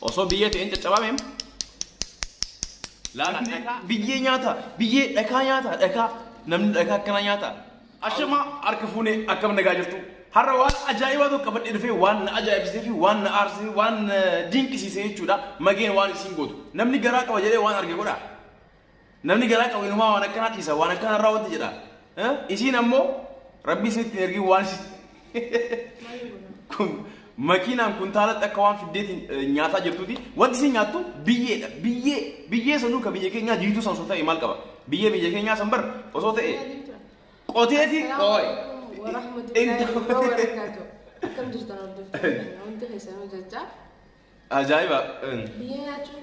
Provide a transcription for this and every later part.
Osoo biyyee ta'een caccabame. Laala biyyee nyaata, biyyee dhakaa nyaata, dhakaa namni dhakaa akkana nyaata. Ashamaa harka fuunee akkam nagaa jirtu. Har'a waan ajaa'ibaa tokko qabadhee dhufee waan na ajaa'ibsiisee fi waan na aarsisee waan na dinqisiisee jechuudha. Mageen waan isiin gootu. Namni garaa qaba jedhee waan arge godha. Namni garaa qabu inumaa waan akkanaa dhiisa, waan akkanaa raawwatti jedha. Isiin ammoo rabbi isinitti hin ergin waan kun makiinaan kuntaalatti akka waan fiddeetiin nyaataa jirtuuti. Wanti isin nyaattu biyyeedha. Biyyee biyyee sanuu ka biyya keenyaa jiituu san osoo ta'e maal qaba? Biyyee biyya keenyaa san bar osoo ta'e qoteeti qooy. Akkam jirtan hordoftoonni hundi keessanuu jecha. Ajaa'iba. Biyyee nyaachuun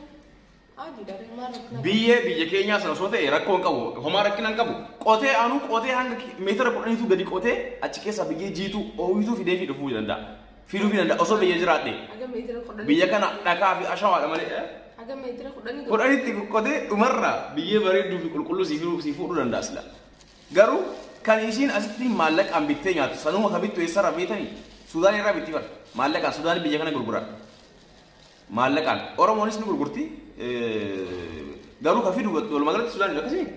adiidha. Maal rakkina? Biyyee biyya keenyaa sana osoo ta'e rakkoo hin qabu. Homaa rakkina hin qabu. Qotee anuu qotee hanga meetira 10tu gadi qotee achi keessaa biyyee jiituu ooyituu fidee fi dhufuu danda'a. Fiduu fi danda'a osoo biyya jiraadhe. Haga meetira 10. Biyya kana dhakaa fi ashawaadha malee. Haga meetira 10. 10tti qotee dhumarraa biyyee bareedduu fi qulqulluu sii fuudhuu danda'a sila. Garuu kan isiin asitti maallaqaan bittee nyaattu sanuma ka bittu eessarraa beektanii? Suudaan irraa bitti bara. Maallaqaan Suudaan biyya kana gurgura. Maallaqaan Oromoonis ni gurgurti. Garuu ka fidu walumaa galatti Suudaan akkasii.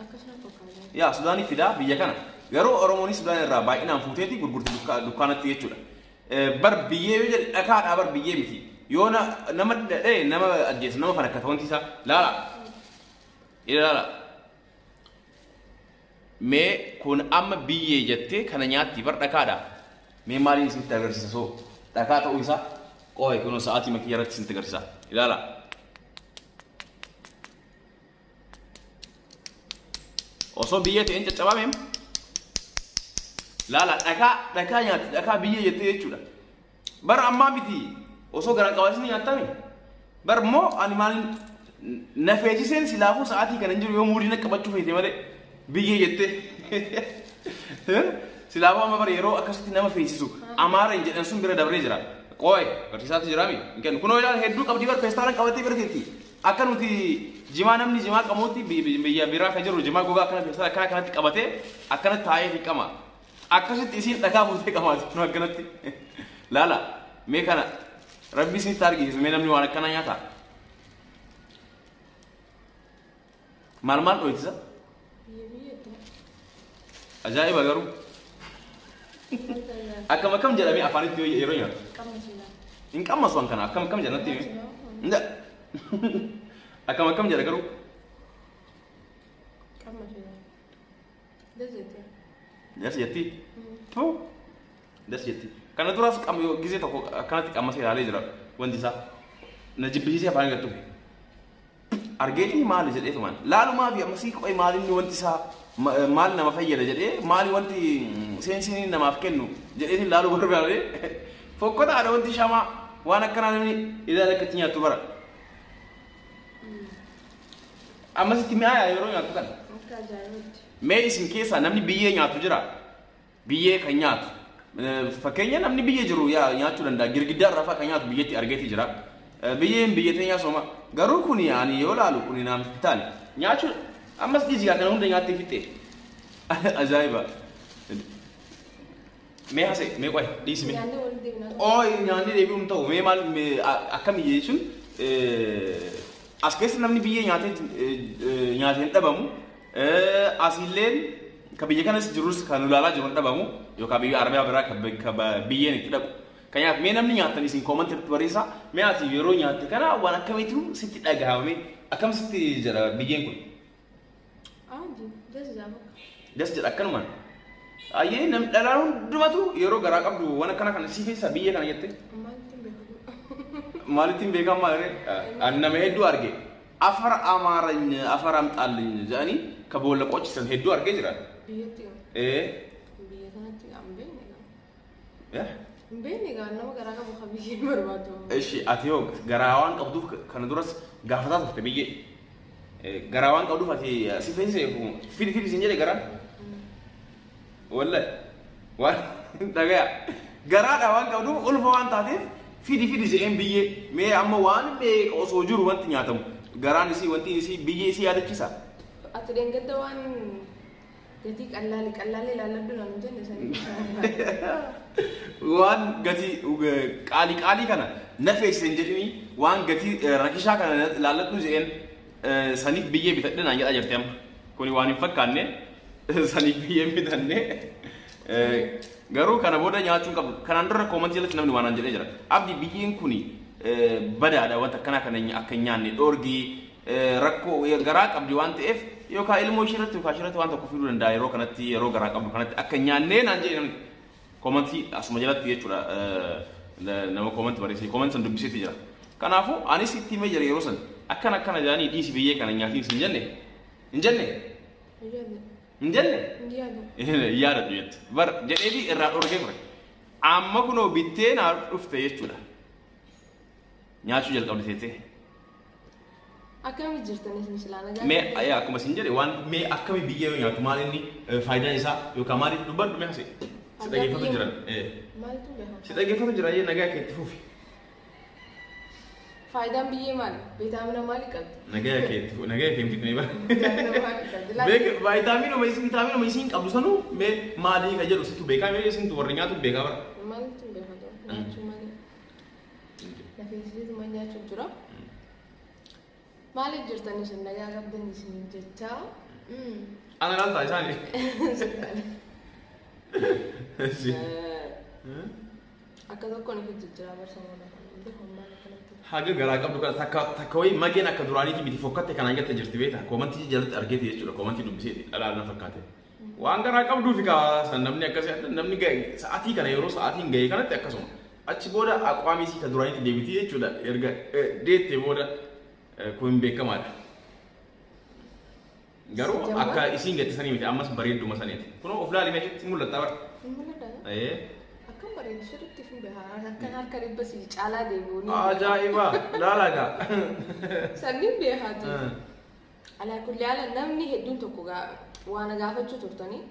Akkasuma fakkaata. Yaa Suudaanii fidaa biyya kana. Garuu Oromoonis Suudaan irraa baay'inaan fuuteeti gurgurti dukkaanatti jechuudha. Bar biyyee yoo jedhe dhakaadhaa bar biyyee miti. Yoo nama dhadhee nama ajjeesa nama fanakkata wanti isaa laala. Ilaala. Mee kun amma biyyee jettee kana nyaatti bar dhakaadha. Mee maaliin isinitti agarsiisa soo dhakaa ta'uu isaa qooyi kunoo sa'aatii makiyyaa irratti isinitti agarsiisa. Ilaala. Osoo biyyee ta'een caccabame laala dhakaa dhakaa nyaatti dhakaa biyyee jettee jechuudha. Bara ammaa miti osoo garaan qabaasni nyaattami. Bar immoo ani maaliin na feesiseen silaafuu sa'aatii kana hin jiru yoo muudii na qabachuu feete malee biyyee jettee. Silaafuu amma bara yeroo akkasitti nama feesisu amaara hin jedhan sun bira dabree jira. Qooyi barsiisaatu jiraami hin kennu. Kunoo ilaala hedduu qabdii bar peestaalaan qabattee bira teetti. Akka nuti jimaa namni jimaa qamuutti biyya biraa kan jiru jimaa gogaa akkana peestaala akkana kanatti qabatee akkanatti taa'ee fi qama. Akkasitti isiin dhakaa fuutee qamaati kunoo akkanatti. Laala mee kana rabbi isinitti argisiisu mee namni waan akkanaa nyaata. Maal maal dhoytisa? Ajaa'iba garuu. Akkam akkam jedhamee afaanitti yoo yeroo nyaatu. Hin qammasu waan kana akkam akkam jedha natti himi. Inda. Akkam akkam jedha garuu. Das jetti. Tuu. Das jetti. Kana duraas qam gizee tokko akkanatti qammasee ilaalee jira wanti isaa. Na jibbisiisee afaan gad tufe. Argeetii maali jedhee tumaan. Laalumaa fi ammasii qo'ee maali inni wanti isaa maal nama fayyada jedhee maali wanti seensiin namaaf kennu jedheetiin laaluu barbaade. Fokkotaadha wanti shamaa waan akkanaa namni ilaala akkatti nyaattu bara. Ammasitti mi'aayaa yeroo nyaattu kana. Akka ajaa'ibaatti. Mee isin keessaa namni biyyee nyaatu jira? Biyyee kan nyaatu. Fakkeenya namni biyya jiru yaa nyaachuu danda'a. Girgiddaa irraa fa'aa kan nyaatu biyyatti argeetii jira. Biyyeen biyya teenyaa sooma. Garuu kuni ani yoo laalu kuni naaf hin taane. Nyaachuu ammas dhiisi gaa kana hunda nyaattee fixxee. Ajaa'iba. Mee hase mee qoy dhiisi mee. Nyaanni walitti deebinaa. Qoy nyaanni deebi'uun hin ta'u mee maal mee akkami jechuun as keessa namni biyyee nyaatee nyaatee hin dhabamu. Asiilleen ka biyya kanas jirus kan ulaalaa jiru hin dhabamu yookaan biyya Arabiyaa biraa ka biyyeen itti dhaqu. Kan nyaatu mee namni nyaattan isin koomantii irratti barreessaa mee ati yeroo nyaatte kana waan akkamiitu sitti dhagahame akkam sitti jedha biyyeen kun. Aadi das jedha. Das jedha akkanumaan. Ayyee namni dhalaan hundumatu yeroo garaa qabdu waan akkana kana si keessa biyya kana jette. Maalittiin beekamu? Maalittiin beekamu maal Ani nama hedduu arge. Afar amaarany afar amxaalliñ jedhanii ka boolla qochisan hedduu argee jira. Biyyatti Ee. biyya sanatti hin beekne gaa. Yaa. Hin beekne gaa nama garaa qabu kan biyyeen barbaadu. Ishi ati yoo garaa waan qabduuf kana duras gaafataa turte biyyee. Garaa waan qabduuf ati si feesise fidi fidi siin jedhe garaan. Wallahi waan dhagaya garaadha waan qabduuf ulfa waan taateef fidi fidi jedheen biyyee mee amma waan meeqa osoo jiru wanti nyaatamu garaan isii wanti isii biyyee isii yaadachiisa. Ati dheengadda waan gatii qallaali qallaali ilaalladhu naan jenne sanii. Waan gatii qaalii qaalii kana Na feesise hin jedhini waan gatii rakishaa kana laalladhu jedheen saniif biyyee bitadhe naan jedhaa jirti amma. Kuni waan hin fakkaanne saniif biyyee bitanne garuu kana booda nyaachuu hin qabdu. Kanaan dura koomantii jalatti namni waan naan jedhee jira. Abdi biyyeen kuni badaadha wanta akkanaa kana akka hin nyaanne dhoorgii rakkoo garaa qabdi waan ta'eef yookaan ilmoo ishee irratti yookaan ishee irratti waan tokko fiduu danda'a yeroo kanatti yeroo garaa qabdu kanatti akka hin nyaanne naan jedhe namni. Koomantii asuma jalatti jechuudha nama koomantii barreessee koomantii san dubbiseeti jira. Kanaafuu anis itti himee jira yeroo san akkana akkana jedhanii dhiisi biyyee kana nyaatiin hin jenne hin jenne hin jenne yaadadhu jette bar jedheefi irraa dhorgee ture. Amma kunoo bittee naa dhufte jechuudha. Nyaachuu jalqabde teessee. Akkami jirtan isin silaa nagaa? Mee akkuma isin jedhe waan mee akkami biyyee yoo nyaatu maal inni faayidaan isaa yookaan maal dubbadhu mee hase. Si dhaggeeffatu jiran. Maaltu beekama? Si dhaggeeffatu jira nagaa kee itti fufi. Faayidaan biyyee maali? Viitaamina maalii qabdi? Nagaa kee itti fufi. Nagaa kee hin fixne bara. Viitaamina maalii qabdi? Beek vaayitaaminuma isiin qabdu sanuu mee maalii ka jedhu situ beekaa mee isintu warri nyaatu beekaa bara. Maaltu beekama? Nyaachuu malee. Lafeessituma nyaachuu jira. Maaliif jirtan isin nagaa qabdan isin jechaa? Ana laaltaa isaanii. Akka tokkoon ifi jijjiiraa barsamuun afaan maal akkanatti. Haga garaa qabdu kana takka takka wayii mageen akka duraaniiti miti fokkatte kanaan jette jirti beektaa koomantii jalatti argeeti jechuudha koomantii dubbiseeti dhalaa na fakkaate. Waan garaa qabduufi kaa san namni akkasii namni ga'e sa'aatii kana yeroo sa'aatiin ga'e kanatti akkasuma achi booda aqwaamii isii ka duraaniitti deebitii jechuudha erga deettee booda kun beekamaadha. Garuu akka isiin gatte sanii miti ammas bareedduma saniiti. Kunoo of laali meeshaatti mul'ata bara. Mul'ata. Akkam bareedu sirriitti fi bahaa akka harka dhibba si caalaa deebi'u. Ajaa'iba! Laala gaa. Sanniin beekaati. Alaa kulli haala namni hedduun tokko waan gaafachuu turtanii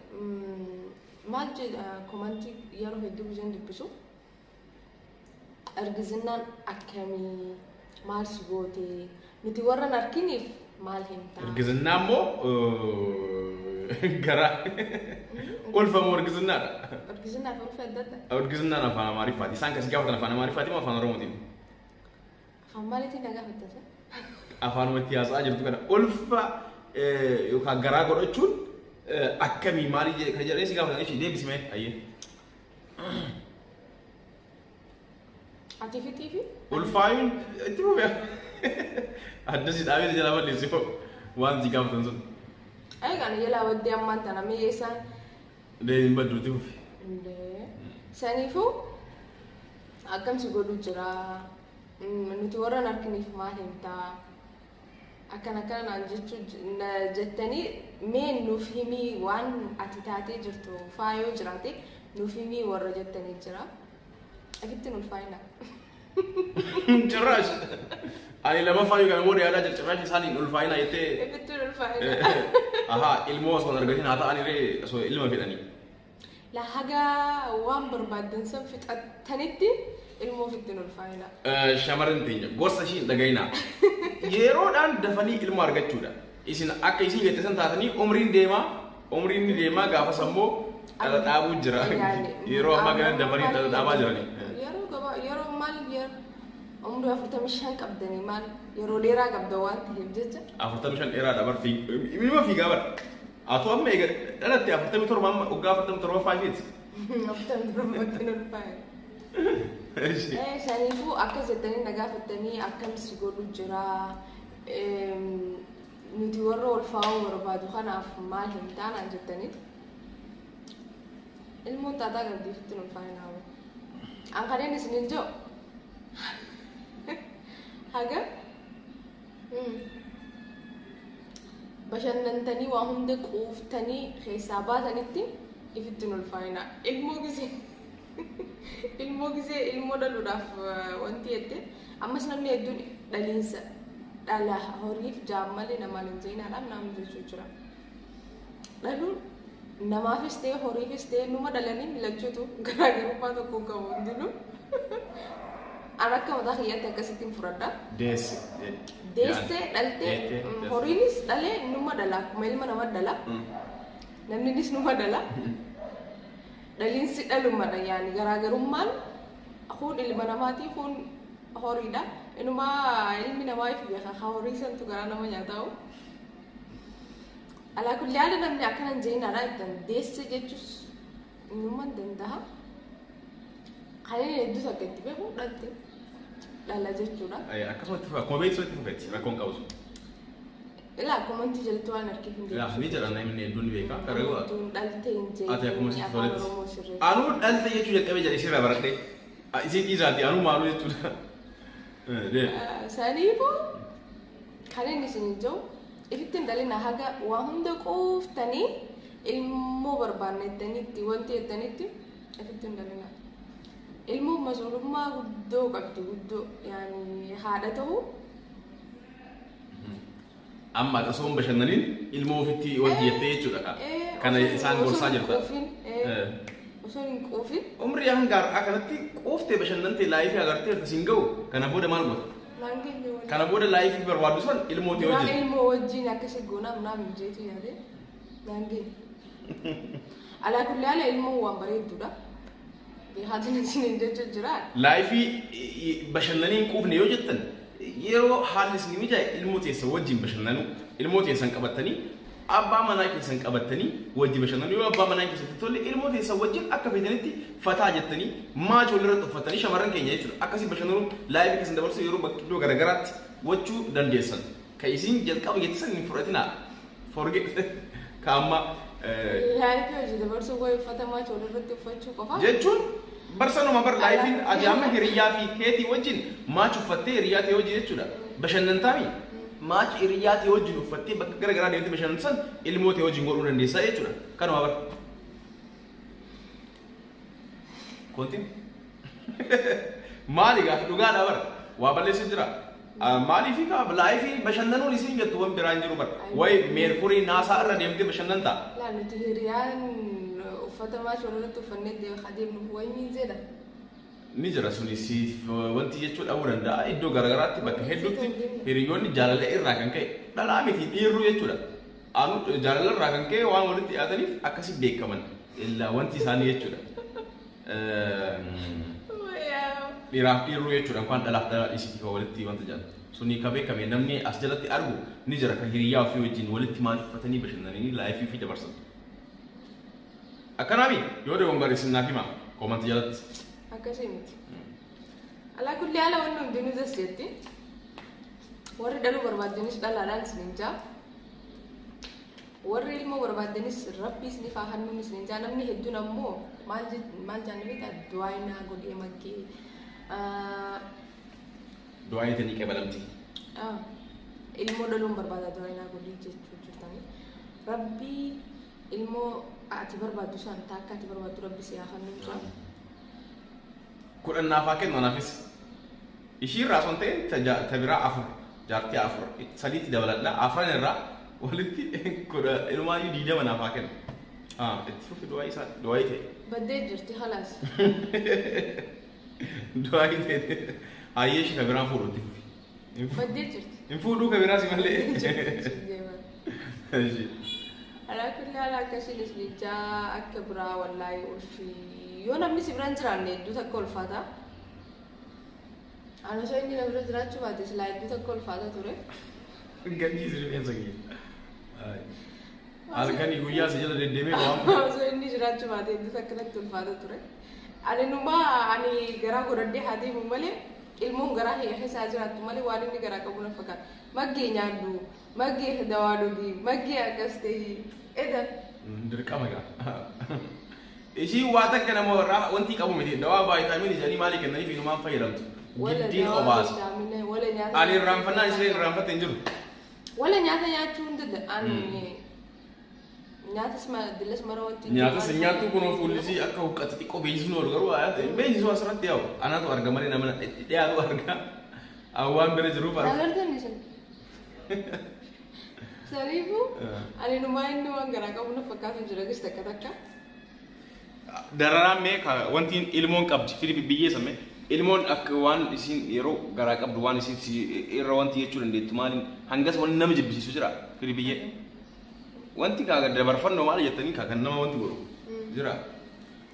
maal jedha komantii yeroo hedduu isheen dubbisu ergizinnaan akkamii maal si goote nuti warra harkiniif maal himtaa? Ergizinnaa immoo garaa ulfamu ergizinnaadha. Ergizinnaa fi ulfa adda adda. Ergizinnaan afaan Amaariffaati. Isaan kasi gaafatan afaan Amaariffaati moo afaan Oromootiin? Afaan maaliitiin na gaafattan sa? Afaanumatti haasa'aa jirtu kana ulfa yookaan garaa godhachuun akkamii maalii kan jedhanii si gaafatan ishee deebisime ayyee. Ati fitii fi? Ulfaayuun itti fufee. Adda si dhaabee jala balleessi waan si gaafatan sun. Egaa jalaa baddee ammaan tana mi'eessaan. Deebiin baddu itti fufi. Saniifuu akkam si godhu jira nuti warra harkiniif maal himtaa akkana akkana naan jechuu jettanii mee nuuf himii waan ati taatee jirtu faayoo jiraate nuuf himii warra jettanii jira. Akittiin ulfaayina. Cirraash. Ani lama faayuu kana booda yaadaa jira cirraash isaaniin ulfaayina jettee. Akittiin ulfaayina. Ahaa ilmoo osoo hin argatin haa ta'an irree osoo ilma fedhanii. La haga waan barbaaddan san fixattanitti ilmoo ofittiin ulfaayina. Shamarran teenya gorsa ishii hin dhagayinaa. Yeroodhaan dafanii ilmoo argachuudha. Isin akka isin jette san taatanii umriin deemaa umriin ni deemaa gaafa sammoo dhala dhaabuu jira. Yeroo ammaa kana dafanii dhala dhaabaa jiranii. Yeroo gabaa yeroo maal yeroo umrii 45 qabdanii maal yeroo dheeraa qabda waan ta'eef jecha. 45 dheeraadha bar ilma fiigaa bar. Atoo amma eega dhalatte 47 amma waggaa 47 faayideeti. 47 ulfaayina. Saniifuu akkas jettanii na gaafattanii akkam si godhu jira nuti warra ulfaa'uu barbaadu kanaaf maal himtaa naan jettanii ilmoon taataa qabdii ofitti ulfaa'ina. An kanneen isiniin jiru haga bashannantanii waa hunda quuftanii keessaa baatanitti ifitti ulfaa'ina. Ilmoo gisee ilmoo dhaluudhaaf wanti jette ammas namni hedduun dhaliinsa dhala horiif jaammalee namaan hin jeenaadhaaf nama jechuu jira. Dhaluun namaafis ta'e horiifis ta'e numa dhalanii milachuutu garaagarummaa tokko hin qabu hundinuu. An akka mataa kiyyaatti akkasittiin fudhadha. Deesse. Deessee dhaltee horiinis dhalee numa dhala akkuma ilma nama dhala. Namninis numa dhala. Dhaliinsi dhalumadha yaani garaagarummaan kun ilma namaatii kun Horiidha. Inumaa ilmi namaa if beeka. Horii santu garaa nama nyaataa'u. Alaa kulli haala namni akkana hin jeenaadha. Dandeesse jechuus inuma hin danda'a. Kan inni hedduu takka itti beeku dhalte dhala jechuudha. Akkasuma itti fufe, akkuma beeksisu itti fufetti rakkoon qabu. Ilaa komantii jalatti waan argeef hin Yaa ni jedha namni hedduun ni beeka. Garuu Hedduun dhalte hin ati akkuma jeen sitti afaan toletti. Oromoo sirreessu. Anuu dhalte jechuu jalqabee jedhe isirraa baradhee. Isiin dhiisaati anuu maaluu jechuudha. Saniifuu kan inni isin jiru ifitti hin dhalina haga waa hunda quuftanii ilmoo barbaanne jettanitti wanti jettanitti ifitti hin dhalina. Ilmoon masuulummaa guddoo qabdi guddoo yaani haadha ta'uu. Amma osoo hin bashannaniin ilmoo ofitti wanti jettee jechuudha. Kana isaan gorsaa jirta. Osoo hin quufin. Umrii hanga har'aa kanatti quuftee bashannantee life agartee jirta siin ga'u kana booda maal goota? Naan geenye waliin. Kana booda life barbaadu san ilmoo ta'e Waan wajjin. ilmoo wajjin akkasii goonaaf naaf hin jeetu yaade naan geenye. Alaa kulli haala ilmoon waan bareedduudha. Beekaatiin isin jechuu jira. Life bashannanii hin quufne yoo jettan yeroo haalli isin mijaa'e ilmoo teessan wajjin bashannanuu, ilmoo teessan qabattanii, abbaa manaa keessan qabattanii wajjin bashannanuu, yoo abbaa manaa keessatti tolle ilmoo teessan wajjin akka feetanitti fataa jettanii match walirratti uffatanii shamarran keenya jechuudha. Akkasii bashannanuu life keessan dabarsuu yeroo bakka iddoo garaagaraatti gochuu dandeessan. Kan isin jalqaba jettisan hin fudhatinaa. Forget ka amma Life hojii dabarsuu wayi uffata match walirratti uffachuu qofa. Jechuun barsanuma bar lifeiin ati amma hiriyyaa fi keetii wajjin match uffattee hiriyyaa ta'e wajjin jechuudha. Bashannantaami. Match hiriyyaa ta'e wajjin uffattee bakka gara garaa deemtee bashannansan ilmoo ta'e wajjin godhuu dandeessaa jechuudha. Kanuma bar. Continue. Maali gaafa dhugaadha bar. Waa balleessu jira. Maaliif kaa life bashannanuun isin jettu waan biraan jiru bar. Wayi Mercury NASA irra deemtee bashannantaa. Laa nuti hiriyaan uffata match walirratti uffannee adeemnuuf wayi miizeedha. Ni jira sunis wanti jechuu dhabuu danda'a. Iddoo garaagaraatti bakka hedduutti hiriyoonni jaalala irraa kan ka'e dhalaa miti dhiirru jechuudha. Anu jaalala irraa kan ka'e waan walitti dhiyaataniif akkasi beekaman illaa wanti isaanii jechuudha. Dhiiraaf dhiirru jechuudha kan dhalaaf dhalaa dhiisiti kan walitti wanta jedhan. Suni ka beekame namni as jalatti argu ni jira kan hiriyyaa ofii wajjin walitti maal uffatanii bashannananii life fi dabarsan. Akkanaami yoo dogongore isin naaf hima comment jalatti. Akkasii miti. Alaa kulli haala wanni hundinuu das jetti. Warri dhaluu barbaaddanis dhalaadhaan isiniin jaa. Warri ilmoo barbaaddanis rabbi isiniif haa kennuun isiniin jaa. Namni hedduun ammoo maal maal jaanii beektaa du'aa naa godhee maggee. Du'aa itanii qabalamti. Ilmoo dhaluun barbaada du'aa naa godhee jechuu jirtanii. Rabbi ilmoo ati barbaaddu san taakka ati barbaaddu rabbi si haa kennuun jaa. 10 naaf haa kennu anaafis. Ishii irraa osoo hin ta'in ta biraa afur jaartii afur sadiitti dabaladha afran irraa walitti 10 ilmaayyuu 20 naaf haa kennu. Itti fufi du'aa isaa du'aa ta'e. Baddee jirti halaas. Du'aa ta'e. Hayyee ishii ka biraan fuudhu itti fufi. Baddee jirti. Hin fuudhuu ka biraas malee. Alaa kulli haala akkasiin isin jaa akka biraa wallaahi ulfi yoo namni si bira hin jiraanne hedduu takka ulfaata. Ani osoo inni na bira jiraachuu baate silaa hedduu takka ulfaata ture. Gadhiisi rifeensa kiyya. Halkanii guyyaa si jala deddeemee waan. Osoo inni jiraachuu baate hedduu takka natti ulfaata ture. Ani numaa ani garaa godhadhee haa deemu malee ilmoon garaa kiyya keessaa jiraattu malee waan inni garaa qabu na fakkaata. Maggee nyaadhu, maggee dawaa dhugi, maggee akkas ta'ii. Eda. Dirqama gaa. Ishii waa takka nama irraa wanti qabu miti. Dawaa vitamin jedhanii maalii kennaniif inumaan fayyadamtu. Wala Giddiin dawaa obaasa. vitamin wala nyaata. Ani irraanfannaan ishee irraanfatte hin jiru. Wala nyaata nyaachuu hin danda'an. Ani nyaatas dillas mara wanti. Nyaatas hin nyaattu kunoo fuullisii akka huqqate xiqqoo beeksisuun oolu garuu beeksisuu asirratti yaa'u. Anaatu arga malee nama itti dhiyaatu arga. Waan bira jiruuf arga. Agartan isin. Saniifuu ani numaa inni waan garaa qabu na fakkaatu jira gis takka takka. Dararaan mee wanti ilmoon qabdi fili biyyee sammee ilmoon akka waan isin yeroo garaa qabdu waan isin irra wanti jechuu dandeettu maaliin hangas wanni nama jibbisiisu jira fili biyyee. Wanti kaa dabarfannoo maal jettanii kaa kan nama wanti godhu jira.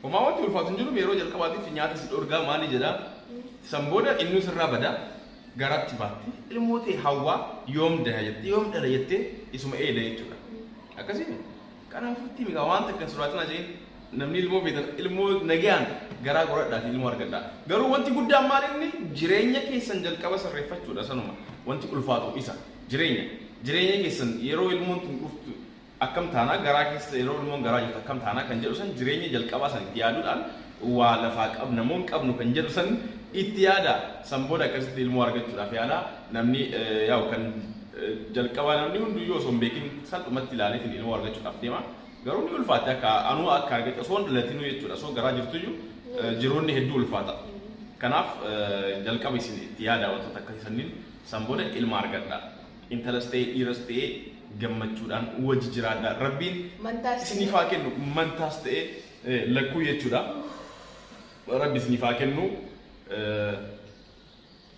Homaa wanti ulfaatu hin jiru yeroo jalqabaatiif nyaata si dhorgaa maali jedhaa. San booda inni sirraa bada garatti baatti ilmoo ta'e hawwaa yoom daha jettee yoom dhala jettee isuma eeda jechuudha. Akkasii kanaafuu itti mikaa waan takka suraatiin ajeen namni ilmoo beekan ilmoo nagayaan garaa godhadhaati ilmoo argadhaa. Garuu wanti guddaan maal inni jireenya keessan jalqaba sirreeffachuudha sanuma wanti ulfaatu isa jireenya. Jireenya keessan yeroo ilmoon tun dhuftu akkam taanaa garaa keessa yeroo ilmoon garaa jirtu akkam taanaa kan jedhu san jireenya jalqabaa san itti yaaduudhaan waa lafaa qabna moo hin qabnu kan jedhu san itti yaada. San booda akkasitti ilmoo argachuudhaaf yaala namni yaa'u kan jalqabaa namni hunduyyuu osoo hin beekin salphumatti ilaaleetiin ilmoo argachuudhaaf deema. Garuu ni ulfaate akka anuu akka argate osoo hin dhalatinuu jechuudha osoo garaa jirtuyyuu jiruun hedduu ulfaata. Kanaaf jalqaba isin itti yaada wantoota akkasii sanniin san booda ilma argadha. Intalas ta'ee dhiiras ta'ee gammachuudhaan wajji jiraadha. Rabbiin isiniif haa kennu mantaas ta'ee lakkuu jechuudha. Rabbi isiniif haa kennu.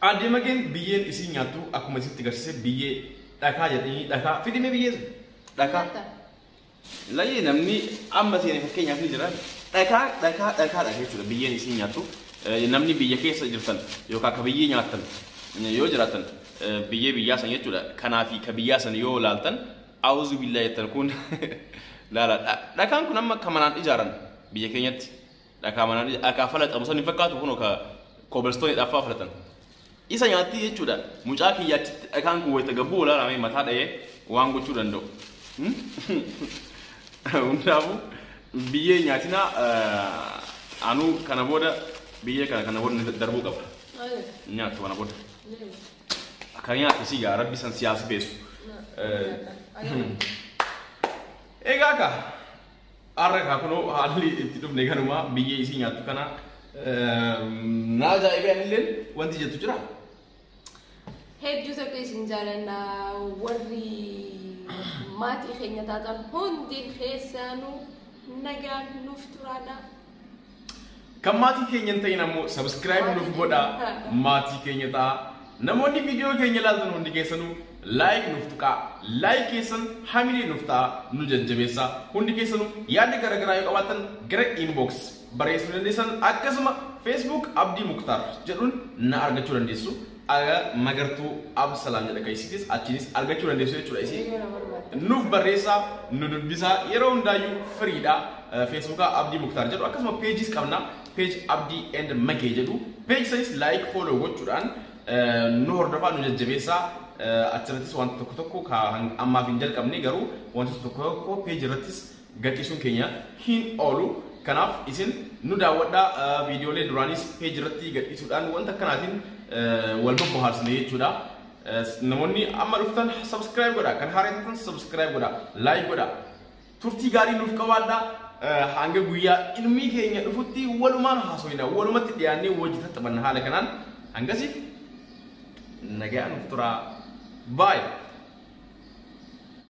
Aadde Mageen biyyeen isin nyaattu akkuma isinitti agarsiise biyyee dhakaa jedhanii dhakaa fidime biyyee sun dhakaa. Layyee namni amma seene fakkeenyaaf ni jira dhakaa dhakaa dhakaa dhakaa jechuudha biyyeen isin nyaattu. Namni biyya keessa jirtan yookaan ka biyyee nyaattan yoo jiraatan biyyee biyyaa san jechuudha. Kanaa fi ka biyyaa san yoo laaltan awuzu billaa jettan kun laala dhakaan kun amma ka manaan ijaaran biyya keenyatti dhakaa manaan dhakaa falatamu san hin fakkaatu kun ka koobelstoonii dhaafaa falatan. Isa nyaatti jechuudha. Mucaa kiyya achitti dhakaan kun wayita gabbuu olaalamee mataa dha'ee waan gochuu danda'u. Hundaafuu biyyee nyaatinaa anuu kana booda biyyee kana booda darbuu qaba. Nyaattu kana booda. Akka nyaate si gaa rabbi san siyaasa beessu. Egaa ka har'a kaa kunoo haalli itti dhufne kanuma biyyee isii nyaattu kana na ajaa'ibee anilleen wanti jettu jira. Hedduu tokko isin jaalanna warri maatii keenya taatan hundi keessanuu nagaan nuuf turaadha. Kan maatii keenya hin ta'in ammoo subscribe nuuf godhaa maatii keenya ta'a. Namoonni viidiyoo keenya ilaaltan hundi keessanuu like nuuf tuqaa. Like keessan hamilee nuuf ta'a nu jajjabeessaa. Hundi keessanuu yaadni garaagaraa yoo qabaatan gara inbox barreessuu dandeessan akkasuma Facebook Abdii Muktaar jedhuun na argachuu dandeessu. Aga Magartuu Absalaam jedha kan isiitis achiinis argachuu dandeessu jechuudha isii. Nuuf barreessaa nu dubbisaa yeroo hundaayyuu firiidha. Feesbuukaa Abdii Muktaar jedhu akkasuma peejis qabna page Abdii and Magee jedhu page sanis like follow gochuudhaan nu hordofaa nu jajjabeessaa. Achirrattis wanta tokko tokko ammaaf hin jalqabne garuu wantoota tokko tokko page irrattis gadhiisuun keenya hin oolu. Kanaaf isin nu daawwadhaa viidiyoolee duraanis page irratti gadhiisuudhaan wanta akkanaatiin wal bobbohaarsine jechuudha. Namoonni amma dhuftan subscribe godhaa kan haaraa taatan subscribe godhaa like godhaa turtii gaarii nuuf qabaadhaa. Hanga guyyaa ilmi keenya dhufutti walumaan haasofna walumatti dhiyaannee wajji tattaphanna haala kanaan hangasiif nagaa nuuf turaa. Bye.